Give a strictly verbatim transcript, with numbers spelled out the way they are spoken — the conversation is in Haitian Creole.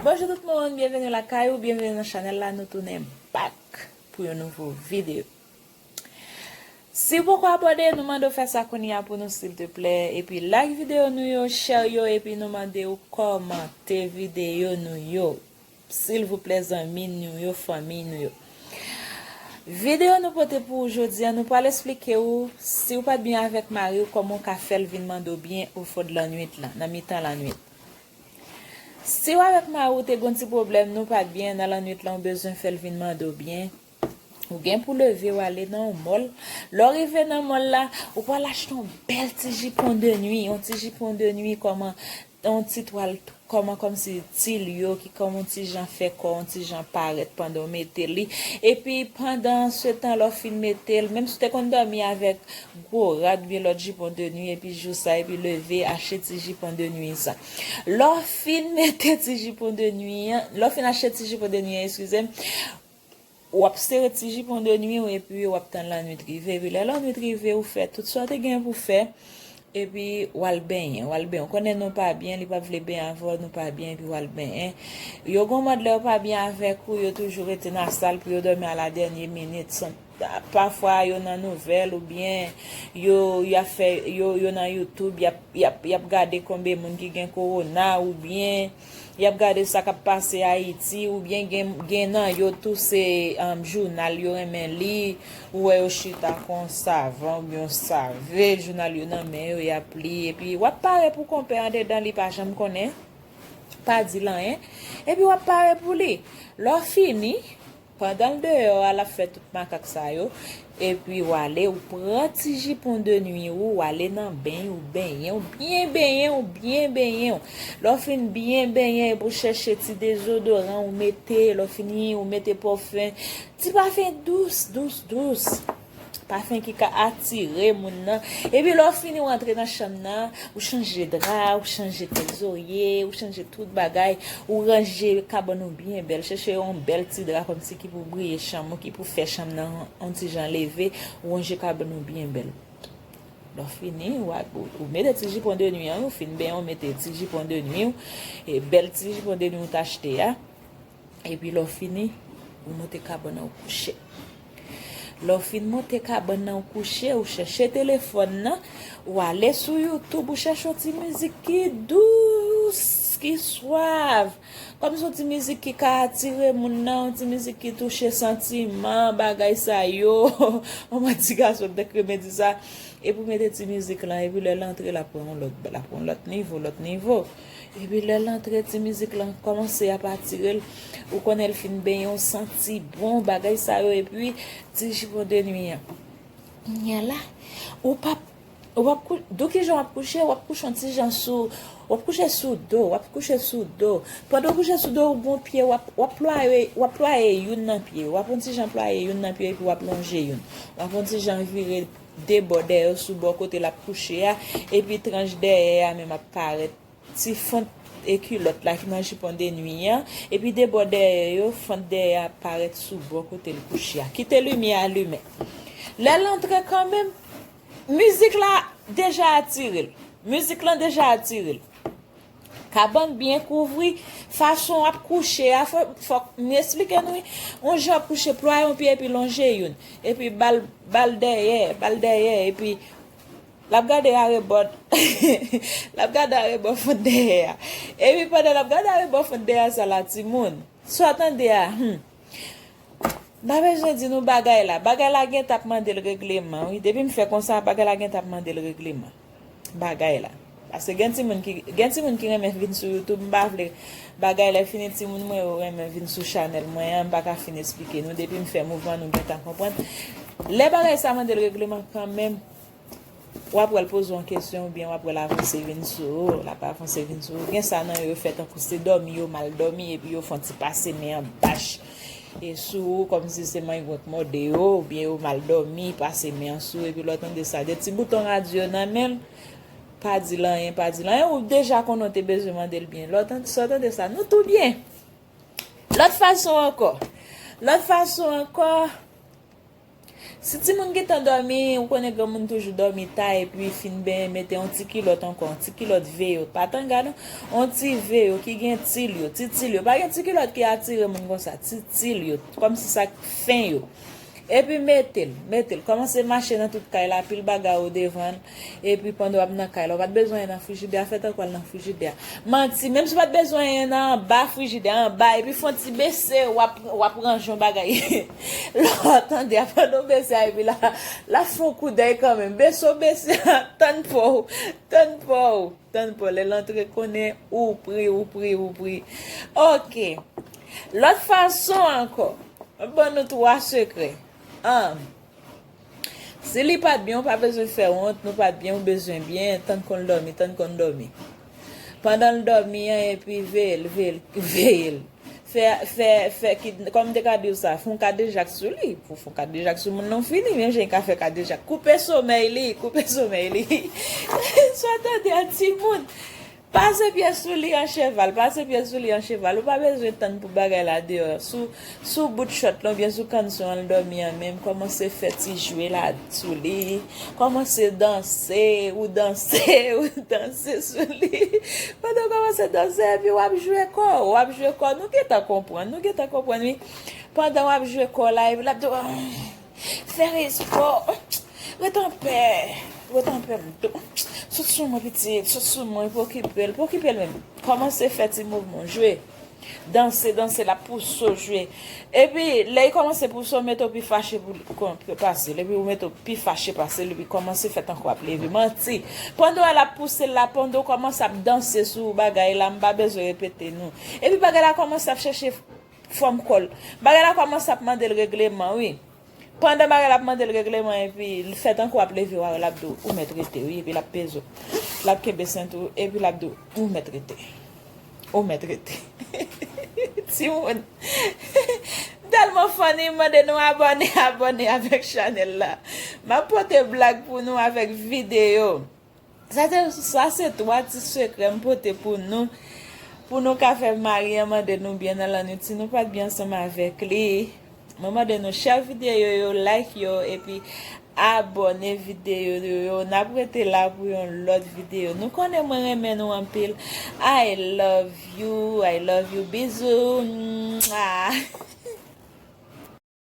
Bonjou tout moun, byenveni lakay ou, byenveni nan chanèl la, nou tounen back pou yon nouvo videyo. Si w poko abòne, nou mande w fè sa kounye a pou nou silteplè, epi like videyo nou yo, share yo, epi nou mande w kòmante videyo nou yo. Silvouplè zanmi nou yo, fanmi nou yo. Videyo nou pote pou ou jodi a, nou pral esplike ou, si w pa t byen avèk mari w, kòman w ka fè l vin mande w byen ofon de lannwit la, nan mitan lannwit. Si w avèk mari w te gon ti pwoblèm, nou pa t byen, nan lannwit la, w bezwen fè l vin mande w byen, ou gen pou leve w ale nan yon mòl. Lè w rive nan mòl la, ou pral achte yon bèl ti jipon de nwi, yon ti jipon de nwi kòman, yon ti twal kòman kòmsi ti lyo ki kòm yon ti jan fè kò yon ti jan parèt pandan w mete li. Epi pandan se tan lè w fin mete l, menm si w te konn dòmi avèk gwo rad oubyen lòt jipon de nwi, epi jou sa, epi leve, achte ti jipon de nwi sa. Lè w fin mete ti jipon de nwi an, lè w fin achte ti jipon de nwi an, eskize m, w ap sere ti jipon de nwi w, epi w ap tann lannwit rive. Epi lè lannwit rive, ou fè tout sa w te gen pou fè, epi w al benyen, w al benyen. Ou konnen nou pa byen, li p ap vle benyen avè w, nou pa byen, epi w al benyen. Yo gon mòd lè yo pa byen avèk ou, yo toujou rete nan sal pou yo dòmi a la dènye minit. San, pafwa yo nan nouvèl, oubyen yo, y ap fè, yo, yo nan YouTube, y ap, y ap, y ap gade konbe moun ki gen kowona, oubyen y ap gade sa k ap pase Ayiti, oubyen gen, gen nan yo tou se, um, jounal yo renmen li, ou wè yo chita kon savan oubyen yon save, jounal yo nan men yo, y ap li, epi w ap pare pou konpè andedan, li pa janm konnen, pa di l anyen, epi w ap pare pou li. Lè w fini, pandan l deyò a, l ap fè tout makak sa yo. Epi w ale, ou pran ti jipon de nwi ou, w ale nan beny, ou benyen, ou byen benyen, ou byen benyen w. Lè w fin byen benyen, epi w chèche ti dezodoran, ou mete, lè w fini, ou mete pòfen, ti pafen dous, dous, dous. Pafen ki ka atire moun nan. Epi lè w fini, w antre nan chanm nan, ou chanje dra, ou chanje tèt zorye, ou chanje tout bagay, ou ranje kabann ou byen bèl, chèche yon bèl ti dra kòmsi ki pou briye chanm ou, ki pou fè chanm nan yon ti jan leve, ou ranje kabann ou byen bèl. Lè w fini, ou, ou, ou mete ti jipon de nwi an, ou fin benyen, ou mete ti jipon de nwi w, e bèl ti jipon de nwi w t achte a. Epi lè w fini, ou monte kabann nan ou kouche. Lè w fin monte kabann nan ou kouche, ou chèche telefòn nan, ou ale sou YouTube, ou chèche yon ti mizik ki dous, ki swav. Kòmsi yon ti mizik ki ka atire moun nan, yon ti mizik ki touche santiman, bagay sa yo. Yon ti gason k te k renmen di sa. Epi w mete ti mizik lan, epi lè l antre, l ap pran yon lòt, l ap pran yon lòt nivo, lòt nivo. Epi lè l antre, ti mizik lan kòmanse ap atire l. Ou konnen l fin benyen, w santi bon, bagay sa yo, epi ti jipon de nwi an. Kounye a la, ou p ap, ou p ap kou-, dou kijan w ap kouche, w ap kouche yon ti jan sou, w ap kouche sou do, w ap kouche sou do. Pandan w kouche sou do, ou gon pye, w ap, w ap plwaye, w ap plwaye youn nan pye, w ap yon ti jan plwaye youn nan pye, epi w ap lonje youn. W ap yon ti jan vire de bò dèyè sou bò kote l ap kouche a, epi tranch dèyè a menm ap parèt. Ti fant e kilòt la ki nan jipon de nwi an, epi de bò dèyè yo, fant dèyè a parèt sou bò kote l kouche a. Kite limyè a limen. Lè l antre kanmenm, mizik la deja atire l. Mizik lan deja atire l. Kabann byen kouvri, fason w ap kouche a, fò, fòk m esplike nou, wi. Yon jan w ap kouche, plwaye yon pye epi lonje youn. Epi ba l, ba l dèyè, ba l dèyè, epi l ap gade arebò, l ap gade arebò fant dèyè a. Epi pandan l ap gade arebò fant dèyè a sa la, timoun, sa w tande a, hmm. M pa bezwen di nou bagay la. Bagay la gentan ap mande l regleman, wi. Depi m fè konsa, bagay la gentan ap mande l regleman. Bagay la. Paske gen timoun ki, gen timoun ki renmen vin sou YouTube, m pa vle bagay la fini, timoun mwen yo renmen vin sou chanèl mwen an, m pa ka fin esplike nou. Depi m fè mouvman, nou gentan konprann. Lè bagay sa mande l regleman kanmenm, w ap wè l poze w yon kesyon oubyen w ap wè l avanse vin sou ou, l ap avanse vin sou ou. Gen sa nan yo, yo fè tankou se dòmi yo mal dòmi, epi yo fè yon ti pase men an bach e sou ou, kòmsi se manyonk mòde yo, oubyen yo mal dòmi, pase men an sou ou, epi lè w tande sa, de ti bouton radyo nan men l, pa di l anyen, pa di l anyen, ou deja konnen w te bezwen mande l byen. Lè w tande, sa w tande sa, nou tou byen. Lòt fason ankò. Lòt fason ankò, Si timoun gentan dòmi, ou konnen granmoun toujou dòmi ta, epi fin benyen, mete yon ti kilòt ankò, yon ti kilòt veyo, pa tanga non, yon ti veyo ki gen til yo, ti til yo, pa gen ti kilòt ki atire moun konsa, ti til yo, kòmsi sa fen yo. Epi mete l, mete l, kòmanse mache nan tout kay la, pil bagay ou devan l, epi pandan w ap nan kay la, ou pa t bezwen nan frijidè a, fè tankou al nan frijidè a. Manti, menm si w pa t bezwen nan anba frijidè a, anba, epi fè yon ti bese, w ap, w ap ranje yon bagay. Lè w tande a, pandan w bese a, epi la, la fè yon koudèy kanmenm. Bese w bese a, tann pa w, tann pa w, tann pa w. Lè l antre konnen ou pri, ou pri, ou pri. Oke. Lòt fason ankò, m ban nou twa sekrè. An. Si li pa t byen, ou pa bezwen fè wont, nou pa t byen, ou bezwen byen, tann konn dòmi, tann konn dòmi. Pandan l dòmi an, epi veye l, veye l, veye l. Fè, fè, fè ki, kòm m te ka di w sa, fè yon kadejak sou li. Pou fè yon kadejak sou moun nan, w fini, men jan l ka fè kadejak. Koupe somèy li, koupe somèy li. Sa w tande a timoun. Pase pye sou li an cheval, pase pye sou li an cheval. Ou pa bezwen tann pou bagay la deyò. Sou, sou bout chòt lan oubyen sou kanson an l dòmi an menm, kòmanse fè ti jwe la sou li. Kòmanse danse, ou danse, ou danse sou li. Pandan w kòmanse danse, epi w ap jwe kò w, w ap jwe kò w. Nou gentan konprann, nou gentan konprann, wi. Pandan w ap jwe kò w la, epi l ap di w, fè respè. Ret anpè. Ret anpè, m tou. Sot sou mwen, pitit. Sot sou mwen, pa okipe l. Pa okipe l menm. Kòmanse fè ti mouvman. Jwe. Danse, danse, l ap pouse w, jwe. Epi, lè l kòmanse pouse w, mete w pi fache pou li, pou pase l. Epi, ou mete w pi fache pase l, epi kòmanse fè tankou w ap leve. Manti. Pandan w ap pouse l la, pandan w kòmanse ap danse sou bagay la, m pa bezwen repete nou. Epi, bagay la kòmanse ap chèche fòm kò l. Bagay la kòmanse ap mande l regleman, wi. Pandan bagay la ap mande l regleman, epi l fè tankou w ap leve w a, l ap di w, ou mèt rete, wi, epi l ap peze w. L ap kenbe sent ou, epi l ap di w, ou mèt rete. Ou mèt rete. Timoun. Tèlman funny, m mande nou abòne, abòne avèk chanèl la. M ap pote blag pou nou avèk videyo. Sa se, sa se twa ti sekrè m pote pou nou, pou nou ka fè mari an mande nou byen nan lannwit. Si nou pa t byen ansanm avèk li, mwen mande nou share videyo yo, like yo, epi abòne videyo yo. N ap rete la pou yon lòt videyo. Nou konnen mwen renmen nou anpil. I love you, I love you, bizou. Mwah.